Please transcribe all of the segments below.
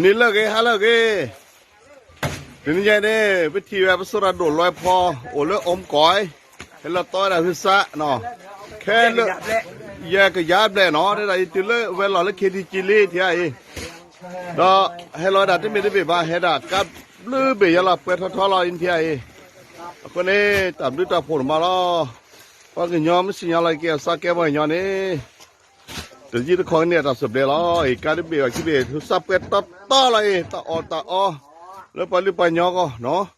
နံၤလၢအဂ့ၤ ဟါလၢအဂ့ၤ, တနံၤညါန့ၣ် ပထံၣ်ဝဲပစိရၢ်ဒိၣ်လွဲဖီ အိၣ်လၢအိမ်ကွၢ်, ဟဲလီၤတီဝဲဒၣ်ဟုသး, ခဲလၢာ် ယဲၢ်ကယၤဘျဲၣ်နီၤ, တဲဒၣ်ယတုၤလၢဝဲလီၢ်လၢ ခ့ထံကံလံ ထံၣ်အံၤ, ဒီးဟဲလီၤဝဲဒၣ်တမ့ၢ်တဘ့ၣ်ဘၣ်, ဟဲဒၣ်ကါဘျုးဘ့ၣ်ယဲလီၤ ပှဲၤထီထီလီၤ ထံၣ်အံၤ, အဃိန့ၣ် တၢ်ဘျုးတၢ်ဖှိၣ်န့ၣ်မးလီၤ, ပှၤကညီမ့ၢ်စံၣ်ညီၣ်လီၤက့ၤအသးကဲပှၤကညီန့ၣ် တယံာ်တခီကန့ၢ်အတၢ်စၢၤဘျဲးလီၤ. အံၤ ကါတဘ့ၣ်ဘၣ်ခံဘ့ၣ် ဟုသးပှဲၤတီတီလီၤအံၤ, တၢ်အီၣ်တၢ်အီ လၢပှၤလုၢ်ပှၤကညီအဂီၢ်နီၤ,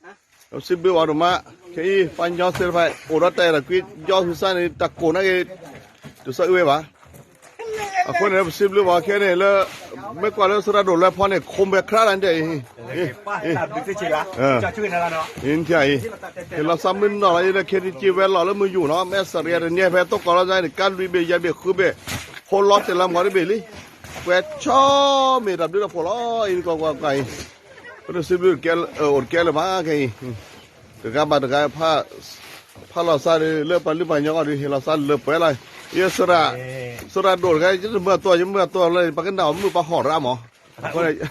ပစံးဘျုးဘၣ်ဒိၣ်မး, ခဲအံၤ ပှၤကညီသ့ၣ်တဖၣ် အိၣ်ဒီးတၢ်အဲၣ်တၢ်ကွံ ယီဟုသးန့ၣ် တၢ်ကိၢ်နာ်က့ၤ တသးအုးဝဲဘၣ်. အဃိန့ၣ် ပစံးဘျုးဘၣ်ခဲန့ၣ်လၢ မ့ၢ်ကွၢ်လၢသရၣ်ဒိၣ်လွဲဖီန့ၣ် ခိၣ်မဲာ်ခြးလၢနတဲအံၤ အံၤ ဟ့ၣ်လီၤသးမုၢ်နီၢ်လီၤ ယလၢ ခ့ထံကံ ဝဲလီၢ်လၢမုၢ်ယူၢ်နီၤ, မ့ၢ်စရံယၤတနံၤဖဲ သကိးလီၤန့ၣ် ကါလွံၢ်ဘ့ၣ်ယဲၢ်ဘ့ၣ်ဃုဘ့ၣ် ဖိလီၤတဲာ်လီၤမၤတဘ့ၣ်လံ, ပှဲၤဆီမ့ၢ်တၢ်ဘျုးတၢ်ဖှိၣ်လီၤ အံၤ ကွၢ်ကွၢ်ကွၢ်အံၤ, ပစံးဘျုး အိၣ်တကဲလၢၤဘၣ်ခဲအံၤ, တဂၤဘၣ်တဂၤ ဖးလီၤသးဒီး လၢပှၤလုၢ်ပှၤကညီအဂီၢ်ဒီး ဟ့ၣ်လီၤသးလၢပှဲၤလီၤ, ယသရၣ်, သရၣ်ဒိၣ်တဂၤ ယတမၤတီၢ် ယမၤတီၢ်လၢ ပှၤကနၣ်အီၤမုာ်ပှၤဟီၣ်ရၣ်မး,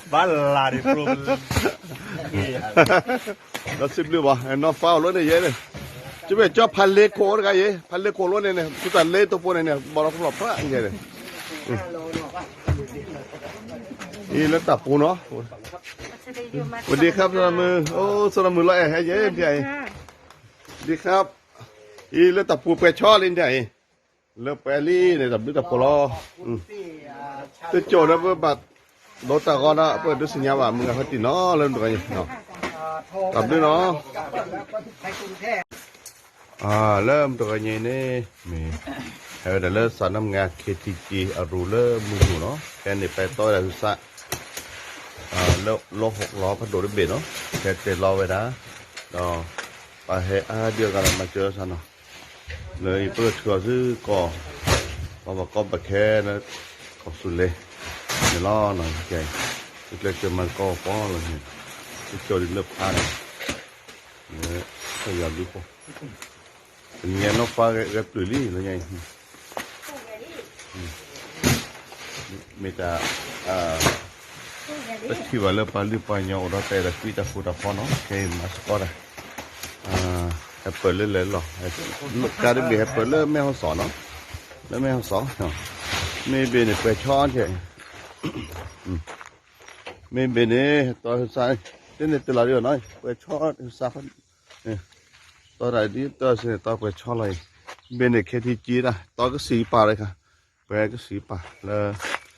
ဘၣ်လၢ်ဒီး ဒီးစံးဘျုးဘၣ် နီၢ်ဖးအိၣ်လီၤန့ၣ်ယဲန့ၣ်, ကမ့ၢ်ကၠီဖးလ့ခိၣ်တဂၤအံၤ ဖးလ့ခိၣ်လီၤန့ၣ်န့ၣ် သုတၢ်လ့တပူၤန့ၣ်န့ၣ် ဘၣ်လီၤဖျီၣ်ဖျါယဲန့ၣ်, အံၤလၢတၢ်ပူၤနီၤ, ဝဒံခါ သရၣ်မုၣ်, အိ သရၣ်မုၣ်လီၤအဲၣ်ဟဲယဲ ဒံခါ, ဒံခါ, အံၤလၢတၢ်ပူၤပှဲၤဆီလံဒံအံၤ, လၢပှဲၤလံန့ၣ် တၢ်ဘျုးတၢ်ဖှိၣ်လီၤ, တကၠိၣ်ဒီးပဘၣ် ဒီးတၢ်ဂီၤဒီး ပဒုးသ့ၣ်ညါဘၣ် မုၢ်ဂၤဖဲတံၢ်နီၤ လၢမုၢ်တဂီၤအံၤ, တၢ်ဘျုးနီၤ, လၢမုၢ်တဂီၤညါအံၤန့ၣ် မ့ၢ် ဟဲဝဲဒၣ်လၢသးနါမုၢ်ဂၤ ခ့ထံကံ အရူၢ်လၢမုၢ်ယူၢ်နီၤ, ဖဲန့ၣ်ပှဲၤတီဝဲဒၣ်ဟုသး လၢလီဟီၣ်လီၤဖးဒိၣ်တဘ့ၣ်နီၤ, ဖဲတဲလီၤဝဲဒၣ်, ဒီး ပှၤဟဲအါဒံအဂၤဒီးမၤစၢၤသးနီၤ, လၢအံၤပကထုးအီၤဆူကီၢ်, ပှၤဘၣ်ကီဘၣ်ခဲလၢ ကီၢ်သူလ့ၤ န့ၣ်လီၤနီၤ, ကဲ, ပကျဲးစၢးမၤသကိးပှၤလီၤန့ၣ်, ပကၠီဒ်လၢဖးန့ၣ်, လၢ ယွၤဘျုးဖှိၣ်, တနံၤညါနီၢ်ဖးဂဲၤပျုၢ်လံလၢညါအံၤ မ့ၢ်တၢ် ပထံၣ်ဘၣ်လၢပှၤလုၢ်ပှၤကညီအိၣ်ဒီးတၢ်အဲၣ်တၢ်ကွံတၢ်ဃူတၢ်ဖိးနီၤ, ခဲအံၤမၤသကိးတၢ်, ဟဲပၢၢ်လၢလဲၤလီၤ, ကါတဘ့ၣ်ဟဲပၢၢ်လၢမဲၢ်ဟီၣ်စီၣ်နီၤ, လၢမဲၢ်ဟီၣ်စီၣ်, မ့ၢ်ဘ့ၣ်န့ၣ်ပှဲၤဆီထဲ, မ့ၢ်ဘ့ၣ်န့ၣ် တီဟုသး, တန့ၢ်တလီၤဒံးဘၣ်နီၤ, ပှဲၤဆီဟုသး, တီတၢ်ဒ်တီစ့ၢ်န့ၣ် တီပှဲၤဆီလီၤအံၤ, ဘ့ၣ်န့ၣ် ခ့ထံကံတၢ် တီကစံးပာ်လၢခါ, ပှဲၤကစံးပာ်လၢ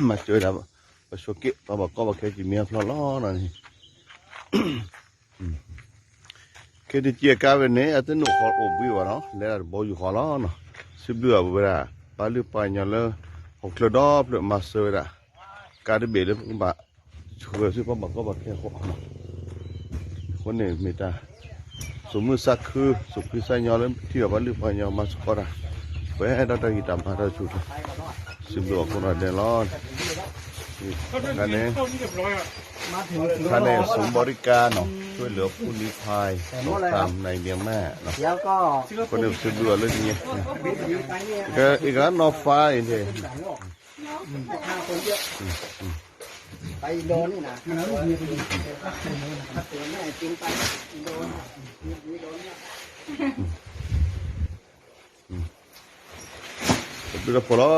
မၤစၢၤဒၣ် ပဆိးက့ ပှၤဘၣ်ကီဘၣ်ခဲကံၤမ့ၢ်အဖျီလီၤနီၤန့ၣ်, ခ့ထံကံအကါဝဲန့ၣ် အတနုာ်ဃီအိၣ်ဘှံးဘၣ်နီၤ, လဲၤဒၣ်တဘိယူၢ်ဃီလီၤနီၤ, စံးဘျုးဘၣ်ဝဲဒၣ် ပှၤလုၢ်ပှၤကညီလၢ ဟီၣ်ချၢဒီဖျၢၣ်မၤစၢၤဝဲဒၣ် ကါတဘ့ၣ်လၢပကဘၣ် ဆှၢဆူပှၤဘၣ်ကီဘၣ်ခဲအဃိ, အဃိန့ၣ်မ့ၢ်တၢ် သူၣ်မုာ်သးခု သူၣ်ဖှံသးညီလၢထံၣ်ဘၣ်ပှၤလုၢ်ပှၤကညီမၤသကိးတၢ်, ပှဲၤဒီးတၢ်ဂံၢ်တၢ်ဘါတၢ်ဆူၣ်ချ့, စံးဘျုးအခိၣ်ဒီးဒဲးလီၤ, ခါန့ၣ် ခါန့ၣ် ศูนย์บริการเนาะ ช่วยเหลือผู้ลี้ภัยสงครามในเมียนมาเนาะ, အဃိန့ၣ် ပစံးဘျုးအီၤလၢတနံၤညါ, အံၤကနီၢ်ဖးအံၤန့ၣ် တၢ်ဘျုးတၢ်ဖှိၣ်လီၤ တၢ်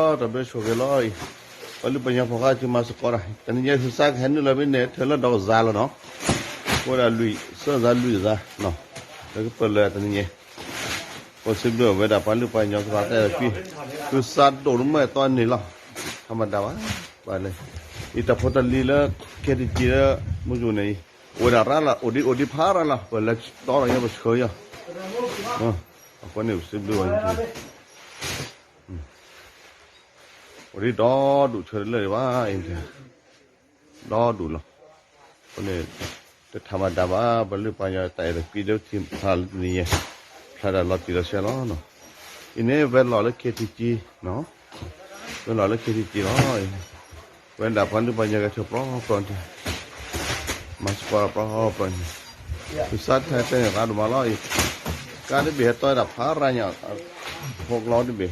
ဘျုးဆိၣ်ဂ့ၤလီၤအံၤ, ပှၤလုၢ်ပှၤကညီဖိဃါစုမၤသကိးတၢ် တနံၤညါဟုသးကဟဲနုာ်လီၤဖဲန့ၣ် ထဲလၢဒီးကစၢ်လီၤနီၤ, အိၣ်ဝဲဒၣ်လွံၢ်သၢသးလွံၢ်သးနီၤ, လၢကပၢၢ်လၢတနံၤညါ ပစံးဘျုးဝဲဒၣ်ပှၤလုၢ်ပှၤကညီသ့ၣ်တဖၣ်တၢ်အဲၣ်တၢ်ကွံ, ဟုသးဒိၣ်လၢမုၢ်အဲၣ်တီန့ၣ်လီၤ, ထီၣ်မၤဒါဘၣ်, ဘၣ်လဲၣ်, အံၤတၢ်ဖိတၢ်လံၤလၢ ခ့ထံကံလၢ မုၢ်ယူၢ်န့ၣ်အံၤ, အိၣ်ဝဲဒၣ်ရၣ်လီၤ အိၣ်ဒံးအိၣ်ဒံးဖးရၣ်လီၤ ပှၤလဲၤတီထီၣ်ညါပဆှၢယီၤ, အဃိန့ၣ်ပစံးဘျုးဝဲ အိၣ်ဒံးဒီဒူၣ်ဆၢတလၢာ်ဘၣ်အံၤ, ဒီဒူၣ်လီၤ, အဃိန့ၣ် တထီၣ်မၤဒါဘၣ် ပှၤလုၢ်ပှၤကညီတၢ်အဲၣ်တၢ်ကွံလၢထံဖးလၢတနံၤညါ, ဖျါဒၣ်လီၤတံၢ်လီၤဆဲးလီၤနီၤ, အံၤန့ၣ်ဝဲလီၢ်လၢ ခ့ထံကံ နီၤ, ဝဲလီၢ်လၢ ခ့ထံကံ လီၤ, ဝဲဒၣ်ပှၤလုၢ်ပှၤကညီဂဲၤဆၢၣ်ပြီပြီန့ၣ်, မၤသကိးပြီပြီန့ၣ်, ကစၢ်ထဲတဲန့ၣ်ရၣ်ဒိၣ်မးလီၤအံၤ, ကါတဘ့ၣ်ဟဲတီဝဲဒၣ်ဖးရၣ်ညါ, ဖိကျီတဘ့ၣ်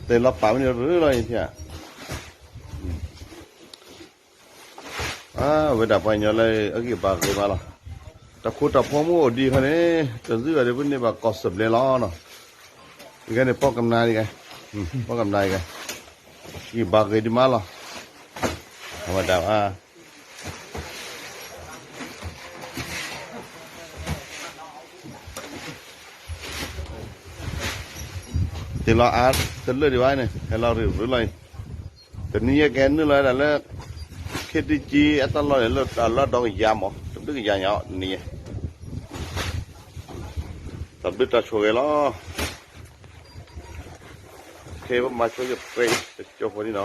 အ တဲလီၤပာ်ဝဲန့ၣ်ရၢလီၤအံၤဖဲ အဝဲဒၣ်ပှၤကညီလၢအဂံၢ်ဘါဂ့ၤမးလီၤ. တၢ်ခိတၢ်ဖီမ့ၢ်အိၣ်ဒံးခါန့ၣ် တသုးအီၤဒ်ပန့ၢ်ဘၣ်ကီၢ်စၢဘျဲလီၤနီၤ. ယကဲန့ၣ် ပီၣ်ကမနၤတဂၤ, ပီၣ်ကမနၤတဂၤ, ဂံၢ်ဘါဂ့ၤဒံးမးလီၤ. အဝဲဒၣ် တ့ၢ်လီၤအါတလၢာ်ဒံးဘၣ်န့ၣ် ဟဲလီၤရ့ၣ်ရ့ၣ်လီၤအံၤ, တနံၤညါကဟဲနုာ်လီၤဝဲဒၣ်လၢ ခ့တကံအတၢ်လီၢ်န့ၣ် လၢအလီၢ်ဒီကယၤမး တဘျုးကယၤညါအီၤတနံၤညါ, တၢ်ဘျုးတၢ်ဆိၣ်ဂ့ၤလီၤ. ခဲပမၤဆိယပြဲတကၠိဖိန့ၣ်နီၤ.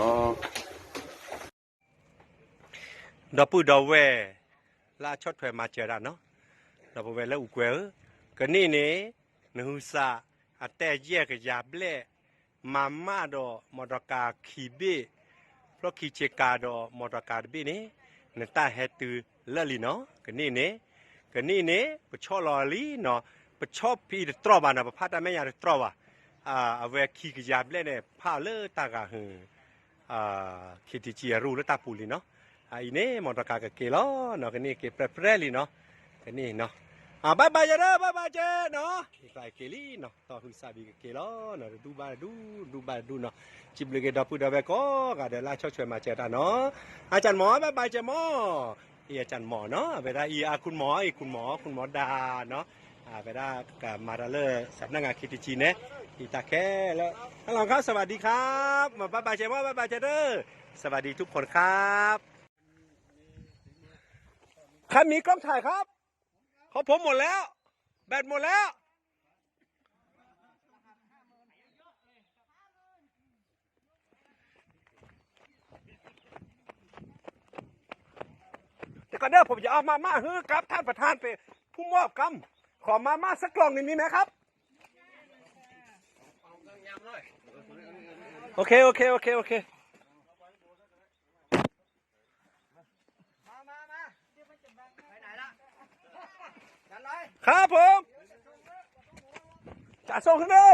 ဒီပုၢ်ဒီဝဲၢ် လၢအဆီၣ်ထွဲမၤစၢၤတၢ်နီၤ, ဒီပုၢ်ဝဲၢ်လၢအိၣ်ကွဲးဧၢ, ကနံၣ်န့ၣ် နဟုသး အတဲယဲၢ်ကယၤဘျဲၣ်, မၤမၣ်ဒီးမီၣ်တီၣ်ကၤခံဘ့ၣ်, ဖျီခံဆ့ကၤဒီးမီၣ်တီၣ်ကၤတဘ့ၣ်န့ၣ် နတၢ်ဟဲတုၤလၢလံနီၤ, ကနံၣ်န့ၣ်, ကနံၣ်န့ၣ် ပဆီၣ်လီၤလံနီၤ, ပဆီၣ်ဖဲအံၤတတြီၢ်ဘၣ်နီၤ, ပဖးတၢ်မဲာ်ညါတတြီၢ်ဘၣ်, အဝဲခံကယၤဘျဲၣ်န့ၣ် ဖးလၢတၢ်ဂၤဟုၣ် ခ့တကံအရူၢ်လၢတၢ်ပူၤလံနီၤ, အအံၤန့ၣ် မီၣ်တီၣ်ကၤကက့ၤလီၤနီၤ, ကနံၣ်က့ၤပြဲပြဲလံနီၤ, ကနံၣ်နီၤ, ဘၣ်ဘၣ်ယဲဒၣ် ဘၣ်ဘၣ်ကဲနီၤ, ယကျါက့ၤလံနီၤ, တီၢ်ဟုသးဘံကက့ၤလီၤနီၤ, တဒူဘၣ်တဒူ, ဒူဘၣ်တဒူနီၤ, စံးဘျုးက့ၤဒီပုၢ်ဒီဝဲၢ်ကိးဂၤဒဲးလၢအဆီၣ်ထွဲမၤစၢၤတၢ်နီၤ, အကၢ်မီၢ် ဘၣ်ဘၣ်ကဲမီၢ်, အကၢ်မီၢ်နီၤ, အဝဲဒၣ်အံၤ အခိၣ်မီၢ် အံၤခိၣ်မီၢ် ခိၣ်မီၢ်ဒါနီၤ, အဝဲဒၣ်ကမၤတၢ်လၢ စးနၢ်ငါ ခ့တကံန့ၣ်, အံၤတၢ်ခဲလၢာ်, hello ครับ สวัสดีครับ, ဘၣ်ဘၣ်ကဲမီၢ် ဘၣ်ဘၣ်ကဲတၢ်, สวัสดีทุกคนครับ ใครมีกล้องถ่ายครับ ของผมหมดแล้ว แบตหมดแล้ว เดี๋ยวก่อนเด้อ ผมจะเอามาม่าให้กับท่านประธานเป็นผู้มอบกำ ขอมาม่าสักกล่องหนึ่งมีไหมครับ โอเค โอเค โอเค โอเค ครับผม จะส่งขึ้นเด้อ